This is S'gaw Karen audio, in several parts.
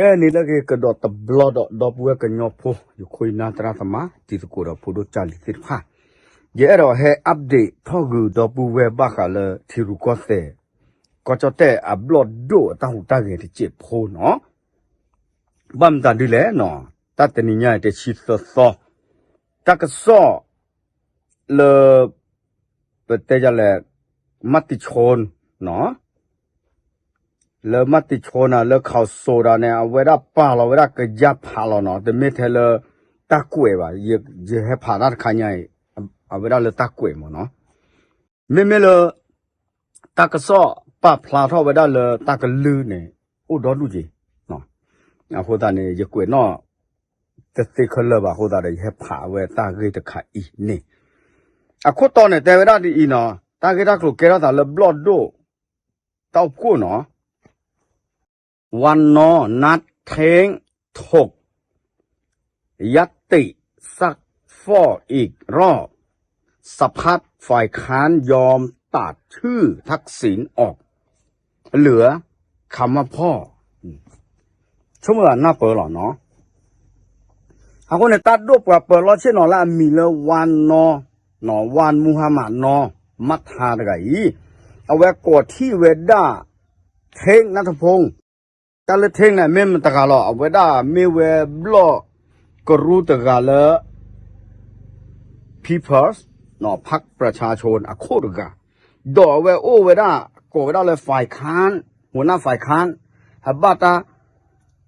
ဖဲန့ၣ်လၢက့ၤကဒီးတဘျီဒီး ဒီပုၢ်ဝဲၢ်ကညီဖိ ယခိၣ်ယနၢ်သရၣ်သမါ တံၤသကိးဒီးဖိဒိၣ်ကၢ်လံၤသ့ၣ်တဖၣ်, ယအဲၣ်ဒိးဟဲ update ထီၣ်ဂုာ်ဒီပုၢ်ဝဲၢ်ဘၣ်ဃးလၢထံရူၢ်ကီၢ်သဲး ကီၢ်ကၠီၣ်တဲၣ်အဘျီၣ်ဒိၣ်အတၢ်ဟူးတၢ်ဂဲၤတစဲးဖိနီၤ. ဘၣ်မတၤဒ်လဲၣ်နီၤ, တၢ်တနံၤညါအံၤတဆံသၢသီ, တၢ်ကစီၣ်လၢ ပတဲဒ်လဲၣ်, မတံၤဆိနီၤ, လၢမတံၤဆိနၤ လၢခီၣ်စိဒၣ်န့ၣ် အဝဲဒၣ်ပာ်လီၤဝဲဒၣ်ကယၢ်ဖးလီၤနီၤ, တမ့ၢ်ထဲလၢတၢ်ကွဲးဘၣ်, ယဟဲဖးတၢ်တခါညါအံၤ အဝဲဒၣ်လၢတၢ်ကွဲးမ့ၢ်နီၤ. မ့မ့ၢ်လၢ တၢ်ကစီၣ်ပာ်ဖျါထီၣ်ဝဲဒၣ်လၢတၢ်ကလုၢ်န့ၣ် အိၣ်ဒီဒူၣ်က့ၤ, အဃိသတးန့ၣ် ယကွဲးနီၣ်တသ့ခဲလၢာ်ဘၣ်အဃိသတးဒီး ယဟဲဖးဝဲတၢ်ဂ့ၢ်တခါအံၤန့ၣ်, အခိၣ်တီန့ၣ် တဲဝဲဒၣ်ဒ်အံၤနီၤ, တၢ်ဂ့ၢ်တၢ်ကျိၤကဲထီၣ်သးလၢဘျီၣ်ဒိၣ် တၢ်အိၣ်ဖှိၣ်နီၤ, ဝါနီ นัดเท้งถก ยติซักฟอกอีกรอบ สภาฝ่ายค้านยอมตัดชื่อทักษิณออก เหลือคำว่าพ่อ ဆိကမိၣ်သးနၢ်ပၢၢ်လီၤနီၤ. အဃိန့ၣ် တၢ်ဒိၣ်ပှၤပၢၤလီၢ်ဆ့ၣ်နီၤလၢအမံၤလၢ ဝါနီ နီၤ ဝါမူဟါမးနီၤ မထါတဂၤအံၤ, အဝဲကိးထီၣ်ဝဲဒၣ် ထ့ကနၣ်ထဖိ, တၢ်လၢထ့န့ၣ် မ့ၢ်မတၤတဂၤလီၤ, အဝဲဒၣ်မ့ၢ်ဝဲဘျီၣ်ကရူၢ်တဂၤလၢ People's နီၤ พรรคประชาชน အခိၣ်တဂၤ, ဒီးအဝဲအိၣ်ဝဲဒၣ် ကိးဝဲဒၣ်လၢ ฝ่ายค้าน หัวหน้าฝ่ายค้าน အဘၣ်တၢ်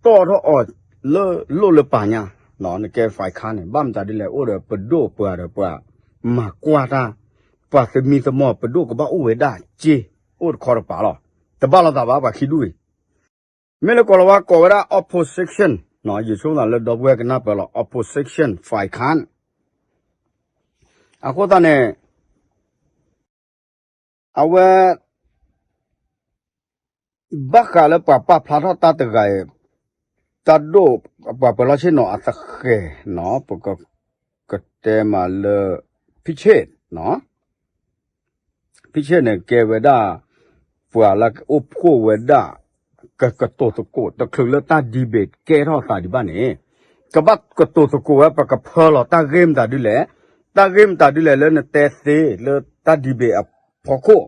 တီၣ်ထီၣ်အီၤလၢလိၣ်လၢပာ်ညါ, နကဲ ฝ่ายค้าน န့ၣ် ဘၣ်မတၤဒ်လဲၣ် အိၣ်ဒီးပဒိၣ်ပှၤဒီးပှၤမၤကွၢ်တၢ်, ပှၤသမံသမိးပဒိၣ်ကဘၣ်အိၣ်ဝဲဒၣ်စ့, အိၣ်တခီတပၤလီၤ, တဘၣ်လိာ်သးဘၣ်ပှၤခံဒူၣ်အံၤ မ့ၢ်လၢကိးလီၤဝဲကိးဝဲဒၣ် opposition နီၤ, ယဆိကမိၣ်သးလၢဒီပုၢ်ဝဲၢ်ကနၢ်ပၢၢ်လီၤ opposition ฝ่ายค้าน အဃိသတးန့ၣ် အဝဲ ဘၣ်ဃးလၢပှၤပာ်ဖျါထီၣ်တၢ်တဂၤအံၤ, တၢ်ဒိၣ်ပှၤပၢၤလီၢ်ဆ့ၣ်နီၤအသဃဲၤနီၤ, ပကတဲမးလၢ ဖံဆ့ၣ်နီၤ ဖံဆ့ၣ်န့ၣ် ကဲဝဲဒၣ် ပှၤလၢကအိၣ်ဖှိၣ်ဝဲဒၣ် ကကတိၤသကိး တချုးလၢတၢ် debate ကဲထီၣ်သးဒံးဘၣ်န့ၣ်, ကဘၣ်ကတိၤသကိးဝဲ ပကဖၢလီၤတၢ်ဂ့ၢ်မတၤဒ်လဲၣ်, တၢ်ဂ့ၢ်မတၤဒ်လဲၣ်လၢနတဲသ့လၢတၢ် debate အဖီခိၣ်,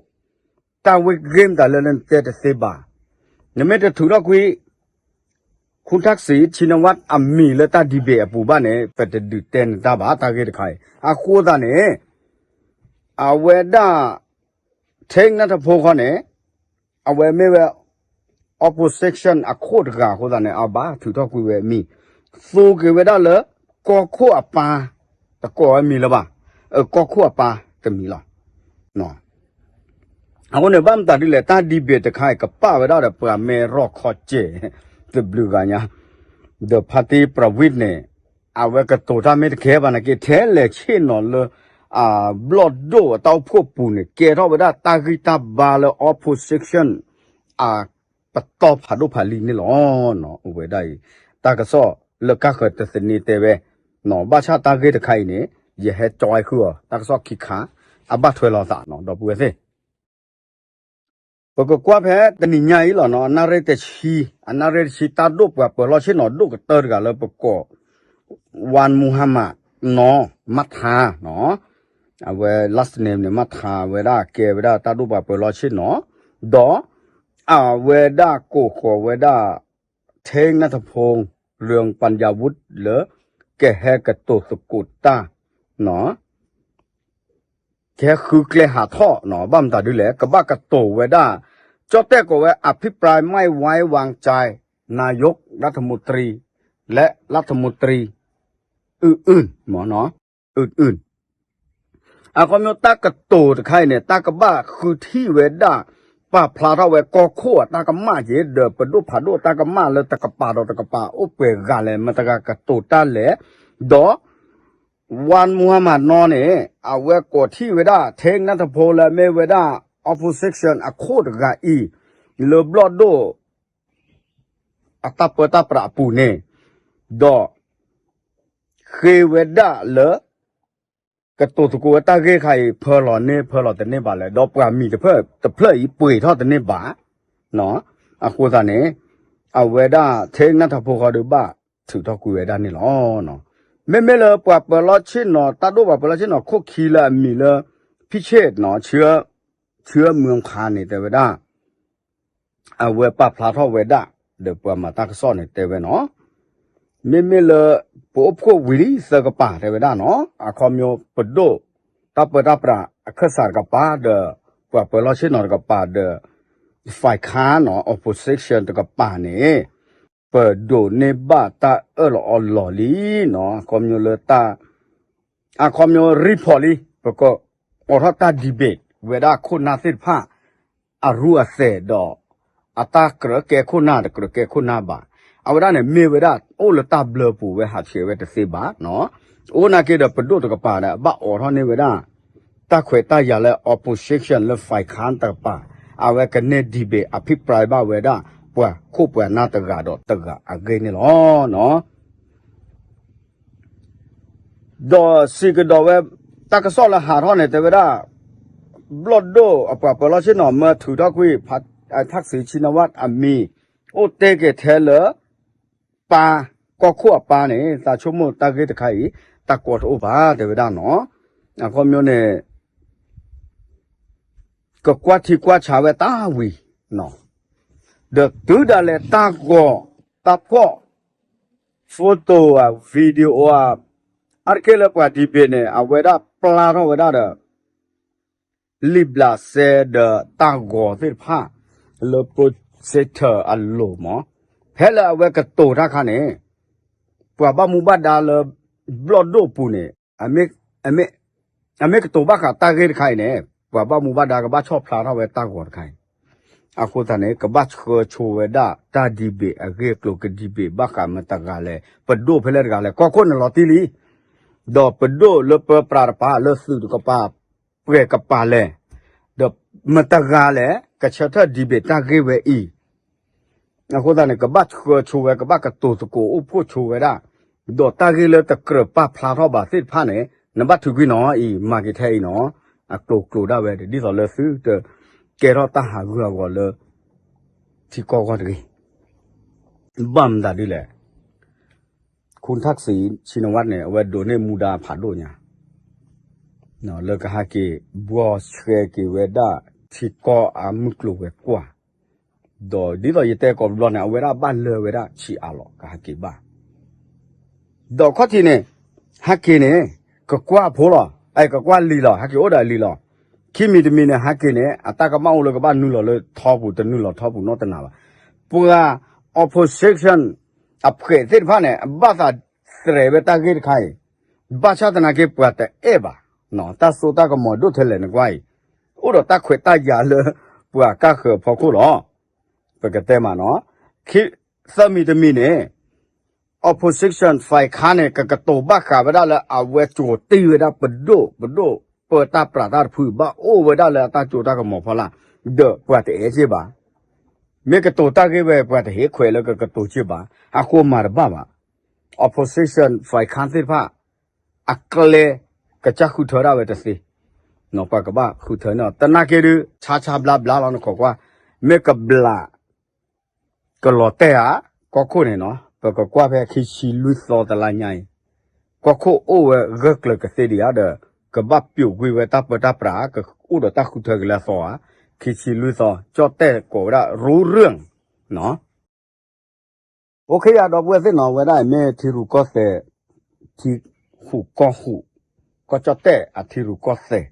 တၢ်ဝဲဂ့ၢ်မတၤလဲၣ်လၢနတဲတသ့ဘၣ်, နမ့ၢ်တထုးထီၣ်ကွံာ် ခုၣ်ထၣ်စံး ဆံနဝၣ် အမံၤလၢတၢ် debate အပူၤဘၣ်န့ၣ် ပတဒုးတဲနတၢ်ဘၣ် တၢ်ဂ့ၢ်တခါအံၤ အဃိသတးန့ၣ် အဝဲဒၣ် ထ့ကနၣ်ထဖိခီန့ၣ် အဝဲမ့ၢ်ဝဲ opposition အခိၣ်တဂၤအဃိသတးန့ၣ် အဘၣ်ထုးထီၣ်ကွံာ်ဝဲအမံၤ သိက့ၤဝဲဒၣ်လၢ ကီၢ်ခိၣ်အပၢ်, တကိးဝဲမံၤလၢၤဘၣ်, ကီၢ်ခိၣ်အပၢ်တမံၤလီၤ. အဃိန့ၣ် ဘၣ်မတၤဒ်လဲၣ် တၢ် debate တခါအံၤ ကပာ်ဝဲဒၣ်ဒီးပှၤမ့ၢ်ရီၢ်ခီစဲး တဘျုးဂၤညါ, ဒီး party ပြဝံၣ်န့ၣ် အဝဲကတိၤတၢ်မ့ၢ်တကဲဘၣ်နာ်က့ ထဲလဲၣ်ဆ့ၣ်နီၤလၢ အဘျီၣ်ဒိၣ်အတၢ်အိၣ်ဖှိၣ်ပူၤန့ၣ် ကဲထီၣ်ဝဲဒၣ်တၢ်ဂံၢ်တၢ်ဘါလၢ opposition အပတီၢ်ဖးဒိၣ်ဖးလံၤန့ၣ်လီၤ. အိၣ်ဝဲဒၣ်အံၤ တၢ်ကစီၣ်လၢကၢ်ဃၢၤတသန့တဲဝဲ, ဘၣ်ဆၣ်တၢ်ဂ့ၢ်တခါအံၤန့ၣ် ယဟဲကၠီဃုာ်အီၤ တၢ်ကစီၣ်ခံခါ အဘၣ်ထွဲလီၤသး ဒီပုၢ်ဝဲၢ်သ့ၣ် ပကကွၢ်ဖဲတနံၤညါအံၤလီၤနီၤ အနၣ်ရံၣ်တဆံ, အနၣ်ရံၣ်တဆံ တၢ်ဒိၣ်ပှၤပၢၤလီၢ်ဆ့ၣ်နီၤဒိၣ်ကတၢၢ်တဂၤလၢပကိး ဝါမူဟါမးနီၤ မထါနီၤ, အဝဲ last name န့ၣ် မထါဝဲဒၣ် ကဲဝဲဒၣ်တၢ်ဒိၣ်ပှၤပၢၤလီၢ်ဆ့ၣ်နီၤ, ဒီး အဝဲဒၣ်ကိးဃီၤဝဲဒၣ် ထ့ကနၣ်ထဖိ ရၢၢ်ပၠးယၤဝူး လၢ ကဟဲကတိၤသကိးတၢ် ကဟဲဃုကျဲဟးထီၣ်နီၤ ဘၣ်မတၤဒ်လဲၣ် ကဘၣ်ကတိၤဝဲဒၣ် ကၠီၣ်တဲၣ်ကိးဝဲ อภิปรายไม่ไว้วางใจนายกรัฐมนตรี และรัฐมนตรี อื่นๆ မ့ၢ်နီၤ อื่นๆ အခီပညီတၢ်ကတိၤတခါအံၤန့ၣ် တၢ်ကဘၣ်ဃုထံၣ်ဝဲဒၣ် ပာ်ဖျါထီၣ်ဝဲကီၢ်ခိၣ်အတၢ်ကမၣ်က့ၤ ဒီးပဒိၣ်ဖးဒိၣ်တၢ်ကမၣ်လၢတကပၤဒီးတကပၤအိၣ်ပှဲၤဂၤလဲၣ် မတၤတဂၤကတိၤတၢ်လဲၣ်, ဒီး ဝါမူဟါမးနီၤန့ၣ် အဝဲကိးထံၣ်ဝဲဒၣ် ထ့ကနၣ်ထဖိလၢအမ့ၢ်ဝဲဒၣ် opposition အခိၣ်တဂၤအံၤ လၢဘျီၣ်ဒိၣ် အတၢ်ပၢတၢ်ပြးအပူၤန့ၣ်, ဒီး ဃ့ဝဲဒၣ်လၢ ကတိၤသကိးဝဲတၢ်ဂ့ၢ်တခါအံၤ ဖၢလီၤန့ၢ်ဖၢလီၤတန့ၢ်ဘၣ်လဲၣ် ဒီးပှၤမံၤတဖျၢၣ်အံၤပှ့ၤထီၣ်တန့ၢ်ဘၣ်, အဃိသတးန့ၣ် အဝဲဒၣ်ထဲနၢ်ထီၣ်ဖိဃီဒုးဘၣ်ထုးထီၣ်ကွံာ်ဝဲဒၣ်န့ၣ်လီၤ. မ့မ့ၢ်လၢပှၤပၢၤလီၢ်ဆ့ၣ်နီၤ တၢ်ဒိၣ်ပှၤပၢၤလီၢ်ဆ့ၣ်နီၤခိၣ်ခံလၢအမံၤလၢ ဖံဆ့ၣ်နီၤ ဆှၢမုၢ်ခါန့ၣ် တဲဝဲဒၣ် အဝဲပာ်ဖျါထီၣ်ဝဲဒၣ် ဒီးပှၤမၤတၢ်ကစီၣ်န့ၣ်တဲဝဲနီၤ, မ့မ့ၢ်လၢ ပအိၣ်ဖှိၣ်ဝံၤလံသၢကပၤတဲဝဲဒၣ်နီၤ, အခီပညီပဒိၣ် တၢ်ပၢတၢ်ပြးအခၢၣ်စးတကပၤဒီး ပှၤပၢၤလီၢ်ဆ့ၣ်နီၤတကပၤဒီး ဖဲခါနီၤ opposition တကပၤန့ၣ် ပဒိးန့ၢ်ဘၣ်တၢ်အၢၣ်လီၤအီလီၤလံနီၤ, အခီပညီလၢတၢ် အခီပညီ report လံ ပကအိးထီၣ်တၢ် debate ဝဲဒၣ်ခိၣ်နၢ်သ့ၣ်တဖၣ် အရူအသဲးဒီး အတၢ်ကြၢးကဲခိၣ်နၢ်တကြၢးကဲခိၣ်နၢ်ဘၣ်, အဝဲဒၣ်န့ၣ်မ့ၢ်ဝဲဒၣ်အိၣ်လၢတၢ်ဘျၢပူၤဝဲဟးဆှဲးဝဲတသ့ဘၣ်နီၤ, အိၣ်နာ်က့ဒီးပဒိၣ်တကပၤဒီး ဘၣ်အိးထီၣ်န့ၢ်ဝဲဒၣ် တၢ်ခွဲးတၢ်ယာ်လၢ opposition လၢ ဖဲခါတကပၤ အဝဲကန့ၢ် debate အ အภิပရာယ် ဘၣ်ဝဲဒၣ် ပှၤခိၣ်ပှၤနၢ်တဂၤဒီးတဂၤအဂ့ၢ်န့ၣ်လီၤ. ဒီးစံးကဒီးဝဲ တၢ်ကစီၣ်လၢဟးထီၣ်န့ၣ် တဲဝဲဒၣ် ဘျီၣ်ဒိၣ်အပှၤပၢၤလီၢ်ဆ့ၣ်နီၤ မၢထုးထီၣ်ကွံာ် ဖါ ထၣ်စံၣ် ဆံနဝၣ် အမံၤ အိၣ်တဲက့ၤထဲလၢ ပၢ် ကီၢ်ခိၣ်အပၢ်န့ၣ် သးဆိကမိၣ်တၢ်ဂ့ၢ်တခါအံၤ တၢ်ကီတအိၣ်ဘၣ် တဲဝဲဒၣ်နီၤ, အခီပညီန့ၣ် ကကွၢ်ထံကွၢ်ဆးဝဲတၢ်ဝံၤ ဒီးတုၤဒၣ်လဲာ်တၢ်ဂီၤ တၢ်ဖီၣ် photo ဧါ video ဧါ အါတက့ၢ်လၢပှၤ debate န့ၣ် အဝဲဒၣ်ပျၢ်ထီၣ်ဝဲဒၣ်ဒီး လံာ်ဘျးစဲဒီးတၢ်ဂီၤသ့ၣ်တဖၣ် လၢ projector အလိၤမး, ဖဲလၢအဝဲကတိၤတၢ်ခါန့ၣ် ပှၤဘၣ်မူဘၣ်ဒါလၢ ဘျီၣ်ဒိၣ်ပူၤန့ၣ် အမ့ၢ်ကတိၤဘၣ်ဃးတၢ်ဂ့ၢ်တခါအံၤန့ၣ် ပှၤဘၣ်မူဘၣ်ဒါကဘၣ်ဆီၣ်ဖျါထီၣ်ဝဲတၢ်ဂီၤတခါအံၤ, အဃိသတးန့ၣ် ကဘၣ်ဆှၢဆိဝဲဒၣ်တၢ် debate အဂ့ၢ်အကျိၤ က debate ဘၣ်ဃးမတၤတဂၤလဲၣ် ပဒိၣ်ဖဲလဲၣ်တဂၤလဲၣ် ကီၢ်ခိၣ်န့ၣ်လီၤတံၢ်လံ, ဒီးပဒိၣ်လၢပၢပြးတပၤ လၢသုးတကပၤ ပှဲၤကပၤလဲၣ်, ဒီးမတၤတဂၤလဲၣ် ကဆၢထၢၣ် debate တၢ်ဂ့ၢ်ဝဲအံၤ အဃိသတးန့ၣ် ကဘၣ်ဆှၢဆိဝဲ ကဘၣ်ကတိၤသကိးအိၣ်ဖှိၣ်ဆိဝဲဒၣ်, ဒီးတၢ်ဂ့ၢ်လၢတကြၢးပာ်ဖျါထီၣ်ဘၣ်သ့ၣ်တဖၣ်န့ၣ် နဘၣ်ထုးကွံာ်နီၤအံၤ မၤက့ၤထဲအံၤနီၤ, အကျိၤကျိၤဒၣ်ဝဲ ဒ်သိးလၢသုတကဲထီၣ်တၢ်ဟးဂူာ်ဟးဂီၤလၢ ထံကီၢ်ဂီၢ်တဂ့ၤ, ဘၣ်မတၤဒ်လဲၣ် ခူၣ်ထၣ်စံး ဆံနဝၣ်န့ၣ် အဝဲဒိးန့ၢ်မူဒါဖးဒိၣ်ညါ လၢကဟဲက့ၤဘှီဆှဲက့ၤဝဲဒၣ် ထံကီၢ်အမုၢ်ကျိၤဝဲၤကွာ်, ဒီးဒ်သိးယတဲကိးဘျီန့ၣ် အဝဲဒၣ်ဘၣ်လၢဝဲဒၣ်ဆံးအါလီၤ ကဟဲက့ၤဘၣ်, ဒီးခီၣ်ထံးန့ၣ် ဟဲက့ၤန့ၣ် ကကွၢ်ဖိလီၤ, အဲ ကကွၢ်လံာ်လီၤ, ဟဲက့ၤအိၣ်ဒီးလံာ်လီၤ, ခံမံၤတမံၤန့ၣ် ဟဲက့ၤန့ၣ် အတၢ်ကဘၣ်အိၣ်လၢကဘၣ်နုာ်လီၤလၢထီပူၤ တနုာ်လီၤထီပူၤနီတနၤဘၣ်, ပှၤ opposition အဖှဲးသ့ၣ်တဖၣ်န့ၣ် ဘၣ်သးသရဲးဝဲတၢ်ဂ့ၢ်တခါအံၤ, ဘၣ်ဆၣ်သနာ်က့ ပှၤတအဲၣ်ဘၣ်, တၢ်စိတၢ်ကမီၤဒိၣ်ထဲလဲၣ်နကွၢ်အံၤ, အိၣ်ဒီးတၢ်ခွဲးတၢ်ယာ်လၢ ပှၤကါဃၢၤဖီခိၣ်လီၤ, ပကတဲမးနီၤ, သၢမံၤတမံၤန့ၣ် opposition ဖဲခါန့ၣ် ကကတိၤဘၣ်ဃးဝဲဒၣ်လၢအဝဲကၠိၤတံၢ်ဝဲဒၣ်ပဒိၣ် ပဒိၣ်ပၢတၢ်ပြးတၢ်တဖု ဘၣ်အိၣ်ဝဲဒၣ်လၢအတၢ်စိတၢ်ကမီၤဖီလာ်, ဒီးပှၤတအဲၣ်က့ၤဘၣ်, မ့ၢ်ကတိၤတၢ်ဂ့ၢ်ဝဲ ပှၤတဟ့ၣ်ခွဲးလၢကကတိၤက့ၤဘၣ်, အဃိမၤတဘၣ်ဘၣ်, opposition ဖဲခါသ့ၣ်တဖၣ် အကျဲ ကစၢ်ဃုထၢဒၣ်ဝဲတသ့, ပှၤကဘၣ်ဃုထၢန့ၣ်လီၤ, တနာ်က့ဒုး ဆါဆါဘျါဘျါလီၤ နခိးကွၢ်, မ့ၢ်ကဘျး ကလီၤတဲာ်ဧါ, ကီၢ်ခိၣ်န့ၣ်နီၤ ပကကွၢ်ဖဲခံဆံလွံၢ်သီတလါညါအံၤ, ကီၢ်ခိၣ်အိၣ်ဝဲဂၢၢ်ကျၢၤကသ့ဒံးဧါဒီး ကဘၣ်ပျိာ်ကွံာ်ဝဲတၢ်ပၢတၢ်ပြး ကအိၣ်ဒီးတၢ်ဃုထၢက့ၤလၢအသီဧါ, ခံဆံလွံၢ်သီ ကၠီၣ်တဲၣ်ကိးဝဲဒၣ် ရူရၢၢ် နီၤ အိၣ်ခ့ယၤဒီပုၢ်ဝဲၢ်သ့ၣ်နီၤ ဝဲဒၣ်အံၤမ့ၢ်ထံရူၢ်ကီၢ်သဲး, ထံဃူၣ်ကီၢ်ဃူၣ်, ကီၢ်ကၠီၣ်တဲၣ်အထံရူၢ်ကီၢ်သဲး,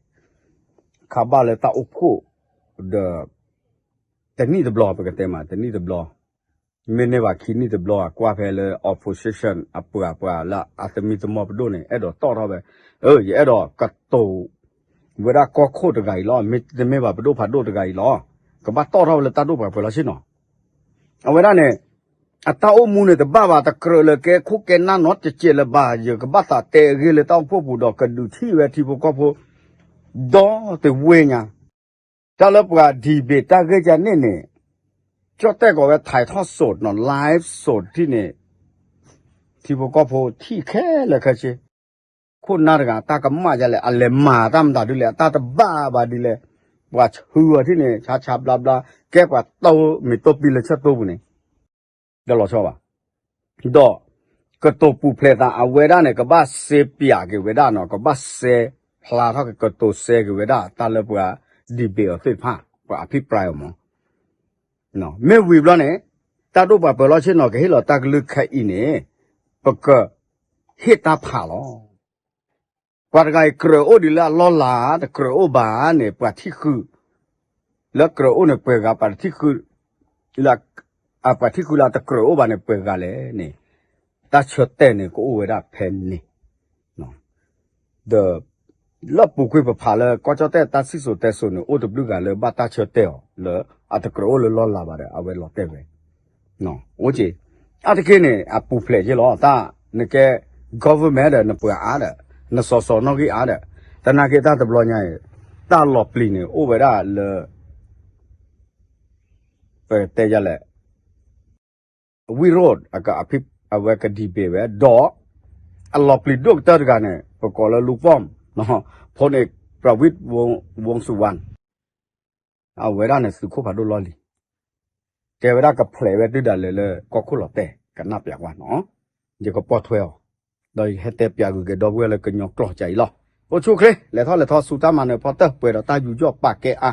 ခးဘၣ်လၢတၢ်အိၣ်ဖှိၣ်, ဒီး တနံၣ်တဘျီ ပကတဲမး တနံၣ်တဘျီ, မ့ၢ်န့ၢ်ဘၣ်ခံနံၣ်တဘျီ အကွၢ်ဖဲလၢ opposition အပှၤပှၤလၢအသမံသမိးပဒိၣ်န့ၣ် အဲၣ်ဒိးတီၣ်ထီၣ်ဝဲ, အၢ ယအဲၣ်ဒိးကတိၤ ဝဲဒၣ်ကီၢ်ခိၣ်တဂၤအံၤလီၤ, မ့တမ့ၢ်ဘၣ်ပဒိၣ်ဖးဒိၣ်တဂၤအံၤလီၤ, ကဘၣ်တီၣ်ထီၣ်ဝဲလၢတၢ်ဒိၣ်ပှၤပၢၤလီၢ်ဆ့ၣ်နီၤ, အဝဲဒၣ်န့ၣ် အတၢ်အိၣ်မူန့ၣ်တဘၣ်ဘၣ် တကြၢးလၢကဲခိၣ်ကဲနၢ်နီတစဲးလၢၤဘၣ်, ယကဘၣ်သးတဲအဂ့ၢ်လၢတၢ်အိၣ်ဖှိၣ်ပူၤဒီးကဒုးထံၣ်ဝဲထံဖိကီၢ်ဖိ ဒီတဝ့ၢ်ညါ, တၢ်လၢပှၤ debate တၢ်ဂ့ၢ်ကန့ၣ်န့ၣ်, ကၠီၣ်တဲၣ်ကိးဝဲ ถ่ายทอดสด နီၤ live စဒ်န့ၣ်, ထံဖိကီၢ်ဖိထံၣ်ခဲလၢာ်ခဲဆ့, ခိၣ်နၢ်တဂၤတၢ်ကမၣ်ယလဲၣ် အလဲၤမၤတၢ်မတၤဒ်လဲၣ် အတၢ်တဘၣ်ဘၣ်ဒ်လဲၣ်, ပှၤဆှၢအီၤထံၣ်န့ၣ် ဆါဆါဘျါဘျါ, ကဲပှၤတိၢ်မံၤတိၢ်ပံၤလၢဆၢၣ်တိၢ်ပူၤန့ၣ် တလီၤဆီဘၣ်. ဒီး ကတိၤပူၤဖျဲးသးအဝဲဒၣ်န့ၣ် ကဘၣ်စဲပၠးက့ၤဝဲဒၣ်နီၤ, ကဘၣ်စဲဖျါထီၣ်က့ၤ ကတိၤစဲက့ၤဝဲဒၣ် တၢ်လၢပှၤ debate အီၤသ့ၣ်တဖၣ် ပှၤ အဖံပြဲး အီၤမး. မ့ၢ်ဝံၤဘျီန့ၣ် တၢ်ဒိၣ်ပှၤပၢၤလီၢ်ဆ့ၣ်နီၤ ကဟ့ၣ်လီၤတၢ်ကလုၢ်ခဲအံၤန့ၣ် ပကဟ့ၣ်တၢ်ဖးလီၤ. ပှၤတဂၤအံၤကြၢးအိၣ်ဒံးလၢအလီၢ်လၤ တကြၢးအိၣ်ဘၣ်န့ၣ် ပှၤထံၣ်ဃုာ် လၢကြၢးအိၣ်န့ၣ်ပှဲၤဂၤ, ပှၤတထံၣ်ဃုာ် ပှၤထံၣ်ဃုာ်လၢအတကြၢးအိၣ်ဘၣ်န့ၣ် ပှဲၤဂၤလဲၣ်န့ၣ် တၢ်ဆၢတဲာ်န့ၣ် ကအိၣ်ဝဲဒၣ်ဖဲန့ၣ် ဒီး လၢပူၤကွံာ်ပဖးလၢ ကီၢ်ကၠီၣ်တဲၣ်တၢ်စံၣ်စိၤတဲစိၤန့ၣ် အိၣ်တဘျုးဂၤလၢဘၣ်တၢ်ဆၢတဲာ်အီၤ လၢအတကြၢးအိၣ်လၢလီၢ်လၤဘၣ်ဒီး အဝဲလီၤတဲာ်ဝဲ အိၣ်က့ၤ အါတက့ၢ်န့ၣ် အပူၤဖျဲးက့ၤလီၤ. တၢ်နကဲ government ဒီး နပှၤအါဒီး နစီၤစီၤနီၣ်ဂံၢ်အါဒီး တနာ်က့ၤတၢ်တဘျီညါအံၤ တၢ်လီၤပျံၤန့ၣ် အိၣ်ဝဲဒၣ်လၢ ပတဲယလဲၣ် ဝံၢ်ရိၣ် အဝဲက debate ဝဲ ဒီး အလီၤပျံၤဒိၣ်ကတၢၢ်တဂၤန့ၣ် ပကိးလၢ လူၤပီၣ် ဖိန့ၣ် ပြဝံၣ် ဝူစူဝါ အဝဲဒၣ်န့ၣ် သုးခိၣ်ဖးဒိၣ်လီၢ်လံၤ တဲဝဲဒၣ်ကဖျဲးဝဲတုၤဒၣ်လဲာ်လၢကီၢ်ခိၣ်လီၤတဲာ် ကနၣ်ပျးကွၢ်နီၤ ယကပိာ်ထွဲအီၤ ဒီးယဟဲတဲပျးဂုာ်က့ၤဒီပုၢ်ဝဲၢ်လၢကညီကျိာ်ကၢ်အံၤလီၤ. အိၣ်ဆူၣ်အိၣ်ချ့ လဲၤထီၣ်လဲၤထီ စူၢ်တၢ်မၤနၢၤဖီတၢၢ် ပှဲၤဒီးတၢ်ယူးယီၣ်ပာ်ကဲအါ